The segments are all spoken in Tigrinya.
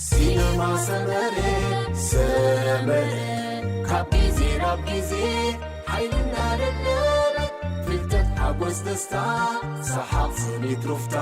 ሲነማ ሰመረ፣ ሰመረ፣ ካብ ግዜ ናብ ግዜ ሓይልና ደለበ፣ ፍልጠት ሓጎስ ደስታ፣ ሰሓቕ ስኒት ሩፍታ፣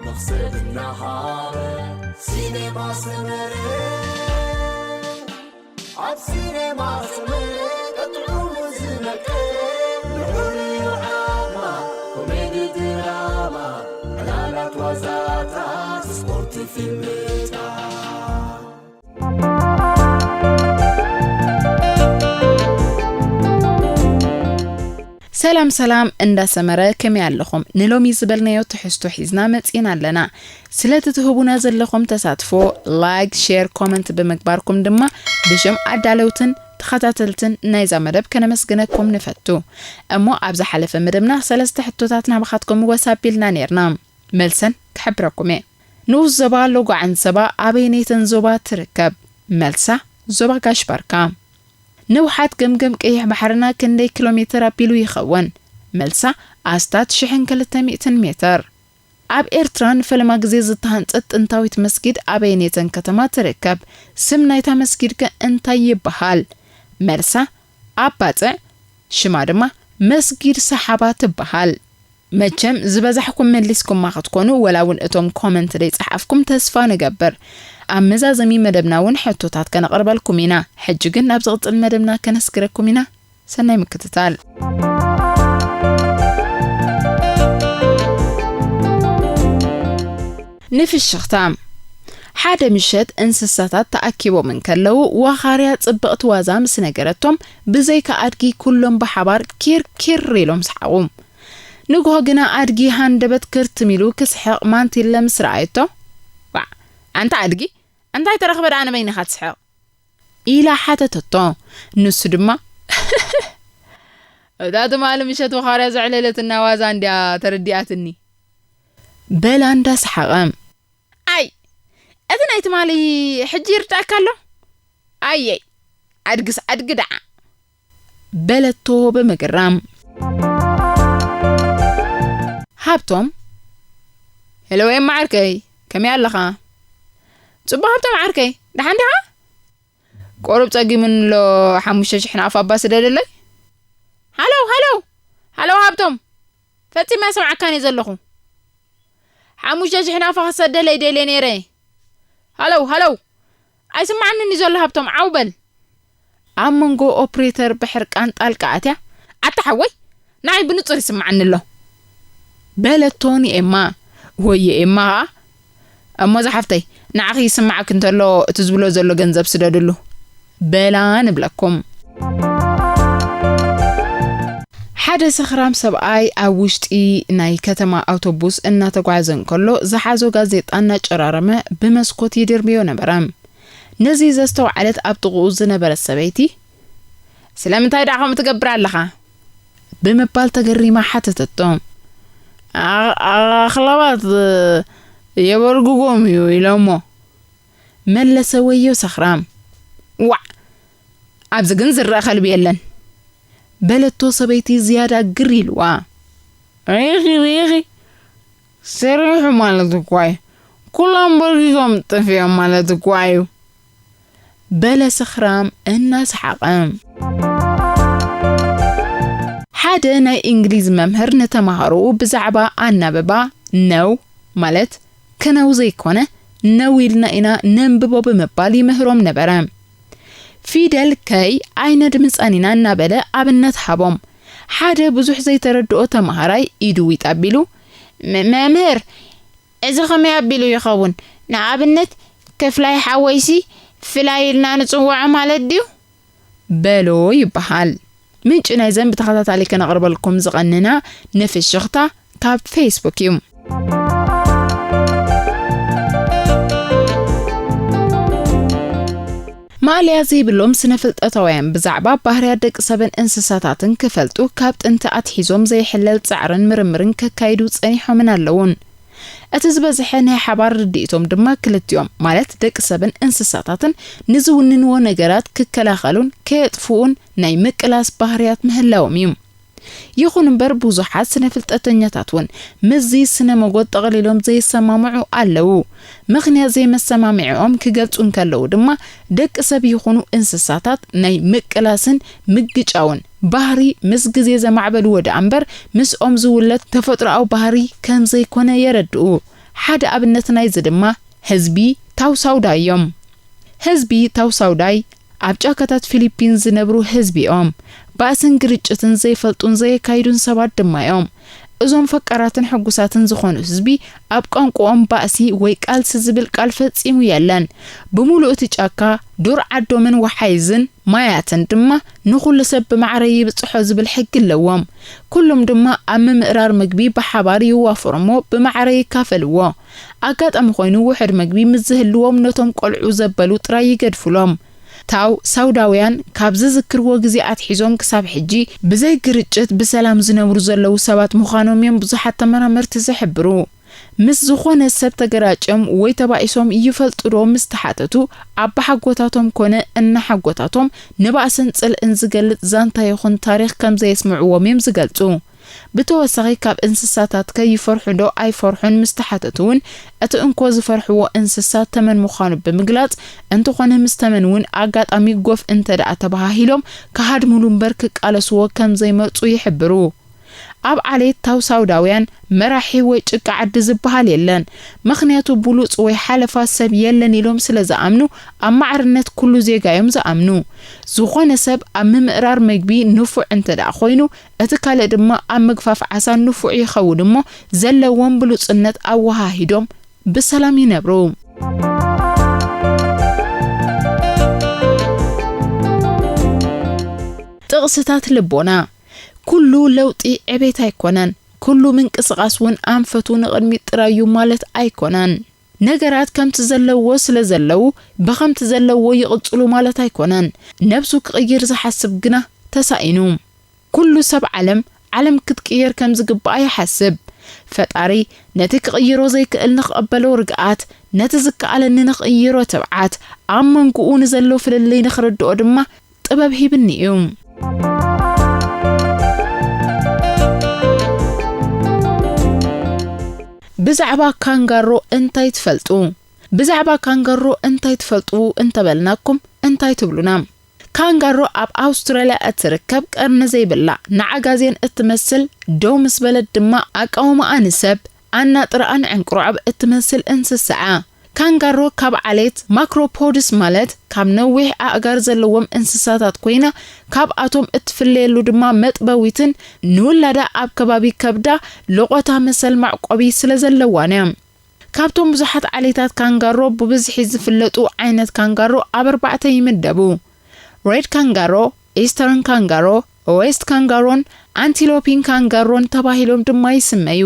መኽሰብ እናሃበ። ሲነማ ሰመረ፣ ኣብ ሲነማ ሰመረ፣ ቀጥዑ ዝነቀ፣ ልዑል ዓማ፣ ኮሜዲ ድራማ፣ ዕላላት ዋዛታት፣ ስፖርት ፊልምታት። ሰላም ሰላም እንዳሰመረ ከመይ ኣለኹም? ንሎሚ ዝበልናዮ ትሕዝቶ ሒዝና መጺና ኣለና። ስለቲ ትህቡና ዘለኹም ተሳትፎ፣ ላይክ፣ ሼር፣ ኮመንት ብምግባርኩም ድማ ብሽም ኣዳለውትን ተኸታተልትን ናይዛ መደብ ከነመስግነኩም ንፈቱ። እሞ ኣብ ዝሓለፈ መደብና ሰለስተ ሕቶታት ናባኻትኩም ወስ ኣቢልና ኔርና። መልሰን ክሕብረኩም እየ። ንኡስ ዞባ ሎጎ ዓንሰባ ኣበየነይተን ዞባ ትርከብ? መልሳ ዞባ ጋሽ ባርካ። ንውሓት ገምገም ቀይሕ ባሕርና ክንደይ ኪሎ ሜትር ኣቢሉ ይኸውን? መልሳ ኣስታት ሽሕን ክልተ ሚእትን ሜትር። ኣብ ኤርትራ ንፈለማ ግዜ ዝተሃንጸት ጥንታዊት መስጊድ ኣበየነይተን ከተማ ትርከብ? ስም ናይታ መስጊድ ከ እንታይ ይበሃል? መልሳ ኣብ ባጽዕ፣ ሽማ ድማ መስጊድ ሰሓባ ትበሃል። መቸም ዝበዛሕኩም መሊስኩማ ክትኮኑ፣ ወላ እውን እቶም ኮመንት ዘይጸሓፍኩም ተስፋ ንገብር። ኣብ መዛዘሚ መደብና እውን ሕቶታት ከነቕርበልኩም ኢና። ሕጂ ግን ናብ ዝቕጽል መደብና ከነስግረኩም ኢና። ሰናይ ምክትታል። ንፍሽኽታ። ሓደ ምሸት እንስሳታት ተኣኪቦም እንከለዉ፣ ዋኻርያ ጽብቕቲ ዋዛ ምስ ነገረቶም፣ ብዘይካ ኣድጊ ኩሎም ብሓባር ኪር ኪር ኢሎም ሰሓቑ። ንግሆ ግና ኣድጊ ሃንደበት ክርትም ኢሉ ክስሕቕ ማንቲለ ምስ ረኣየቶ፣ "ዋዕ፣ ኣንታ ኣድጊ፣ እንታይ ተረኽበ ደኣ ንበይንኻ ትስሕቕ?" ኢላ ሓተተቶ። ንሱ ድማ፣ "እታ ትማሊ ምሸት ዋኻርያ ዘዕለለትና ዋዛ እንድያ ተረዲኣትኒ" በላ እንዳሰሓቐ። "ኣይ፣ እቲ ናይ ትማሊ ሕጂ ይርዳእካ ኣሎ? ኣየይ፣ ኣድግስ ኣድጊ ደዓ" በለቶ ብምግራም። ሃብቶም፣ "ሄሎ ኤማ ዓርከይ፣ ከመይ ኣለኻ?" "ጽቡቕ ሃብቶም ዓርከይ፣ ደሓን ዲኻ?" "ቁሩብ ጸጊሙኒ ኣሎ፣ ሓሙሽተ ሽሕ ናቕፋ እባ ስደደለይ?" "ሃሎ፣ ሃሎ፣ ሃሎ ሃብቶም፣ ፈጺመ ኣይሰምዓካን እየ ዘለኹ። ሓሙሽተ ሽሕ ናቕፋ ክትሰደለይ ደልየ ነይረ። ሃሎ፣ ሃሎ፣ ኣይስምዓንን እዩ ዘሎ ሃብቶም፣ ዓው በል!" ኣብ መንጎ ኦፕሬተር ብሕርቃን ጣልቃ ኣትያ፣ "ኣታ ሓወይ፣ ንዓይ ብንጹር ይስምዓኒ ኣሎ" በለቶ ንኤማ። "ወየ ኤማ ኸኣ፣ እሞ ዝሓፍተይ፣ ንዓኺ ይስምዓኪ እንተሎ እቲ ዝብሎ ዘሎ ገንዘብ ስደድሉ" በላ ንብለኩም። ሓደ ሰኽራም ሰብኣይ ኣብ ውሽጢ ናይ ከተማ ኣውቶቡስ እናተጓዕዘ እንከሎ፣ ዝሓዞ ጋዜጣ እናጨራረመ ብመስኮት ይድርብዮ ነበረ። ነዚ ዘስተውዓለት ኣብ ጥቕኡ ዝነበረት ሰበይቲ፣ "ስለምንታይ ደኣ ከምኡ ትገብር ኣለኻ?" ብምባል ተገሪማ ሓተተቶ። "ኣ-፣ ኣኽላባት የበርግጎም እዩ ኢሎሞ" መለሰ ወዮ ሰኽራም። "ዋዕ! ኣብዚ ግን ዝረኣ ከልቢ የለን" በለቶ ሰበይቲ ዝያዳ ግር ኢልዋ። "ሪኢኺ፣ ሪኢኺ፣ ሰሪሑ ማለት እኳ እዩ። ኩሎም በርጊጎም ጠፊኦም ማለት እኳ እዩ" በለ ሰኽራም እናሰሓቐ። ሓደ ናይ እንግሊዝ መምህር ንተማሃሮኡ ብዛዕባ ኣናብባ ነው ማለት ከነው ዘይኮነ ነው ኢልና ኢና ነንብቦ ብምባል ይምህሮም ነበረ። ፊደል ከይ ኣይነድምጻን ኢና እናበለ ኣብነት ሃቦም። ሓደ ብዙሕ ዘይተረድኦ ተማሃራይ ኢዱ ዊጥ ኣቢሉ፣ "መ-፣ መምህር፣ እዚ ከመይ ኣቢሉ ይኸውን? ንኣብነት፣ ክፍላይ ሓወይሲ ፍላይ ኢልና ንጽውዖ ማለት ድዩ?" በሎ ይበሃል። ምንጪ ናይዘን ብተኸታታሊ ከነቕርበልኩም ዝቐንና ንፍሽኽታ ካብ ፌስቡክ እዩ። ማእለያ ዘይብሎም ስነ-ፍልጠታውያን ብዛዕባ ባህርያት ደቂ ሰብን እንስሳታትን ክፈልጡ ካብ ጥንቲ ኣትሒዞም ዘይሕለል ጻዕርን ምርምርን ከካይዱ ጸኒሖምን ኣለዉን። እቲ ዝበዝሐ ናይ ሓባር ርድኢቶም ድማ ክልቲኦም፣ ማለት ደቂ ሰብን እንስሳታትን ንዝውንንዎ ነገራት ክከላኸሉን ከየጥፍኡን ናይ ምቅላስ ባህርያት ምህላዎም እዩ። ይኹን እምበር፣ ብዙሓት ስነ ፍልጠተኛታት እውን ምስዚ ስነ መጎት ጠቕሊሎም ዘይሰማምዑ ኣለዉ። ምኽንያት ዘይመሰማምዒኦም ክገልጹ እንከለዉ ድማ፣ ደቂ ሰብ ይኹኑ እንስሳታት ናይ ምቅላስን ምግጫውን ባህሪ ምስ ግዜ ዘማዕበልዎ ደኣ እምበር፣ ምስኦም ዝውለድ ተፈጥሮኣዊ ባህሪ ከም ዘይኮነ የረድኡ። ሓደ ኣብነት ናይዚ ድማ ህዝቢ ታውሳውዳይ እዮም። ህዝቢ ታውሳውዳይ ኣብ ጫካታት ፊሊፒን ዝነብሩ ህዝቢ እዮም። ባእስን ግርጭትን ዘይፈልጡን ዘየካይዱን ሰባት ድማ እዮም። እዞም ፈቃራትን ሕጉሳትን ዝኾኑ ህዝቢ፣ ኣብ ቋንቋኦም ባእሲ ወይ ቃልሲ ዝብል ቃል ፈጺሙ የለን። ብምሉእ እቲ ጫካ፣ ዱር ዓዶምን ወሓይዝን ማያትን ድማ ንኹሉ ሰብ ብማዕረ ይብጽሖ ዝብል ሕጊ ኣለዎም። ኩሎም ድማ ኣብ ምምእራር ምግቢ ብሓባር ይዋፈሩ እሞ ብማዕረ ይካፈልዎ። ኣጋጣሚ ኮይኑ ውሑድ ምግቢ ምስ ዝህልዎም ነቶም ቆልዑ ዘበሉ ጥራይ ይገድፉሎም። ታው ሳውዳውያን ካብ ዝዝክርዎ ግዜ ኣትሒዞም ክሳብ ሕጂ ብዘይ ግርጭት ብሰላም ዝነብሩ ዘለዉ ሰባት ምዃኖም እዮም ብዙሓት ተመራመርቲ ዝሕብሩ። ምስ ዝኾነ ሰብ ተገራጭዮም ወይ ተባኢሶም ይፈልጡ ዶ ምስ ተሓተቱ፣ ኣባሓጎታቶም ኮነ እናሓጎታቶም ንባእስን ጽልእን ዝገልጽ ዛንታ ይኹን ታሪኽ ከም ዘየስምዕዎም እዮም ዝገልጹ። ብተወሳኺ ካብ እንስሳታት ከ ይፈርሑ ዶ ኣይፈርሑን ምስ ተሓተቱ እውን፣ እቲ እንኮ ዝፈርሕዎ እንስሳ ተመን ምዃኑ ብምግላጽ፣ እንተኾነ ምስ ተመን እውን ኣጋጣሚ ጎፍ እንተ ደኣ ተበሃሂሎም፣ ክሃድሙሉ እምበር ክቃለስዎ ከም ዘይመርጹ ይሕብሩ። ኣብ ዓሌት ታውሳውዳውያን መራሒ ወይ ጭቃ ዓዲ ዝበሃል የለን። ምኽንያቱ ብሉጽ ወይ ሓለፋ ሰብ የለን ኢሎም ስለ ዝኣምኑ፣ ኣብ ማዕርነት ኩሉ ዜጋ እዮም ዝኣምኑ። ዝኾነ ሰብ ኣብ ምምእራር መግቢ ንፉዕ እንተ ደኣ ኮይኑ፣ እቲ ካልእ ድማ ኣብ ምግፋፍ ዓሳ ንፉዕ ይኸውን እሞ፣ ዘለዎም ብሉጽነት ኣወሃሂዶም ብሰላም ይነብሩ። ጥቕስታት ልቦና። ኩሉ ለውጢ ዕቤት ኣይኮነን። ኩሉ ምንቅስቓስ እውን ኣንፈቱ ንቕድሚት ጥራይ እዩ ማለት ኣይኮነን። ነገራት ከምቲ ዘለዎ ስለ ዘለዉ፣ ብኸምቲ ዘለዎ ይቕጽሉ ማለት ኣይኮነን። ነብሱ ክቕይር ዝሓስብ ግና ተሳኢኑ። ኩሉ ሰብ ዓለም፣ ዓለም ክትቅየር ከም ዝግባኣ ይሓስብ። ፈጣሪ ነቲ ክቕይሮ ዘይክእል ንኽቕበሎ ርግኣት፣ ነቲ ዝከኣለኒ ንኽቕይሮ ትብዓት፣ ኣብ መንጎኡ ንዘሎ ፍልልይ ንኽርድኦ ድማ ጥበብ ሂብኒ እዩ። ብዛዕባ ካንጋሮ እንታይ ትፈልጡ? ብዛዕባ ካንጋሮ እንታይ ትፈልጡ እንተበልናኩም እንታይ ትብሉና? ካንጋሮ ኣብ ኣውስትራልያ እትርከብ ቀርኒ ዘይብላ ንዓጋዜን እትመስል ደው ምስ በለት ድማ ኣቃውማኣ ንሰብ ኣናጥራኣን ዕንቁሮዕብ እትመስል እንስሳ እያ። ካንጋሮ ካብ ዓሌት ማክሮፖድስ ማለት ካብ ነዊሕ ኣእጋር ዘለዎም እንስሳታት ኮይና፣ ካብኣቶም እትፍለየሉ ድማ መጥበዊትን ንውላዳ ኣብ ከባቢ ከብዳ ለቖታ መሰል መዕቆቢ ስለ ዘለዋን እያ። ካብቶም ብዙሓት ዓሌታት ካንጋሮ ብብዝሒ ዝፍለጡ ዓይነት ካንጋሮ ኣብ ኣርባዕተ ይምደቡ። ሬድ ካንጋሮ፣ ኢስተርን ካንጋሮ፣ ዌስት ካንጋሮን ኣንቲሎፒን ካንጋሮን ተባሂሎም ድማ ይስመዩ።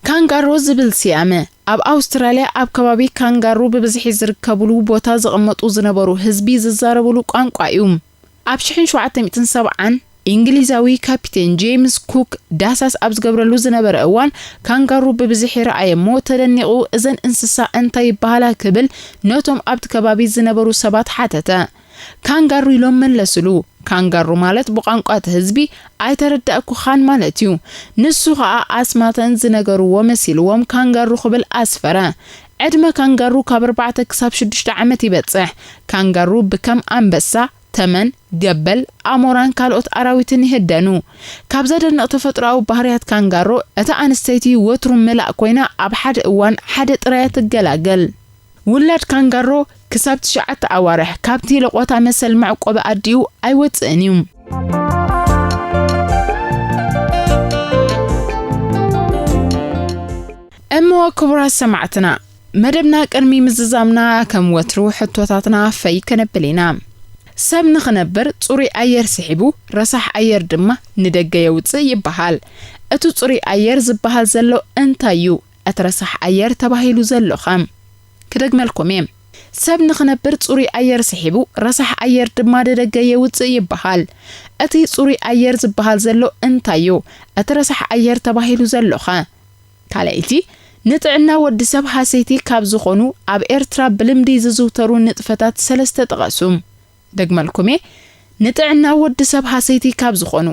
ካንጋሮ ዝብል ስያመ ኣብ ኣውስትራልያ ኣብ ከባቢ ካንጋሮ ብብዝሒ ዝርከብሉ ቦታ ዝቕመጡ ዝነበሩ ህዝቢ ዝዛረብሉ ቋንቋ እዩ። ኣብ ሽሕን ሸውዓተ ሚእትን ሰብዓን እንግሊዛዊ ካፒቴን ጄምስ ኩክ ዳህሳስ ኣብ ዝገብረሉ ዝነበረ እዋን፣ ካንጋሩ ብብዝሒ ረኣየ እሞ ተደኒቑ፣ "እዘን እንስሳ እንታይ ይበሃላ?" ክብል ነቶም ኣብቲ ከባቢ ዝነበሩ ሰባት ሓተተ። "ካንጋሩ" ኢሎም መለስሉ። ካንጋሩ ማለት ብቋንቋ እቲ ህዝቢ "ኣይተረዳእኩኻን" ማለት እዩ። ንሱ ኸኣ ኣስማተን ዝነገርዎ መሲልዎም "ካንጋሩ" ክብል ኣስፈረ። ዕድመ ካንጋሩ ካብ ኣርባዕተ ክሳብ ሽዱሽተ ዓመት ይበጽሕ። ካንጋሩ ብከም ኣንበሳ፣ ተመን፣ ገበል፣ ኣሞራን ካልኦት ኣራዊትን ይህደኑ። ካብ ዘደንቕ ተፈጥሮኣዊ ባህርያት ካንጋሮ፣ እታ ኣንስተይቲ ወትሩ መላእ ኮይና፣ ኣብ ሓደ እዋን ሓደ ጥራይ እያ ትገላገል። ውላድ ካንጋሮ ክሳብ ትሽዓተ ኣዋርሕ ካብቲ ለቖታ መሰል መዕቆቢ ኣዲኡ ኣይወጽእን እዩ። እሞ ክቡራት ሰማዕትና፣ መደብና ቅድሚ ምዝዛምና ከም ወትሩ ሕቶታትና ፈይ ከነብል ኢና። ሰብ ንኽነብር ጽሩይ ኣየር ስሒቡ ረሳሕ ኣየር ድማ ንደገ የውጽእ ይበሃል። እቲ ጽሩይ ኣየር ዝበሃል ዘሎ እንታይ እዩ? እቲ ረሳሕ ኣየር ተባሂሉ ዘሎኸ? ክደግመልኩም እየ። ሰብ ንኽነብር ጽሩይ ኣየር ስሒቡ ረሳሕ ኣየር ድማ ንደገ የውጽእ ይበሃል። እቲ ጽሩይ ኣየር ዝበሃል ዘሎ እንታይ እዩ? እቲ ረሳሕ ኣየር ተባሂሉ ዘሎኸ? ካልኣይቲ፣ ንጥዕና ወዲ ሰብ ሃሰይቲ ካብ ዝኾኑ ኣብ ኤርትራ ብልምዲ ዝዝውተሩ ንጥፈታት ሰለስተ ጥቐሱ። ደግመልኩም እየ። ንጥዕና ወዲ ሰብ ሃሰይቲ ካብ ዝኾኑ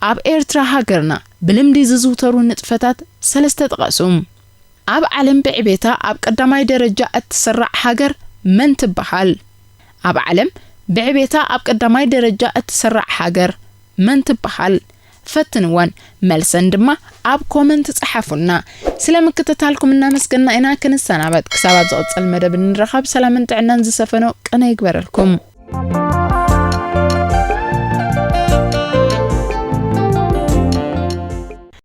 ኣብ ኤርትራ ሃገርና ብልምዲ ዝዝውተሩ ንጥፈታት ሰለስተ ጥቐሱ። ኣብ ዓለም ብዕቤታ ኣብ ቀዳማይ ደረጃ እትስራዕ ሃገር መን ትበሃል? ኣብ ዓለም ብዕቤታ ኣብ ቀዳማይ ደረጃ እትስራዕ ሃገር መን ትበሃል? ፈትንወን፣ መልሰን ድማ ኣብ ኮመንት ጸሓፉልና። ስለ ምክትታልኩም እናመስገና ኢና ክንሰናበት። ክሳብ ኣብ ዝቕጽል መደብ እንረኸብ ሰላምን ጥዕናን ዝሰፈኖ ቅነ ይግበረልኩም።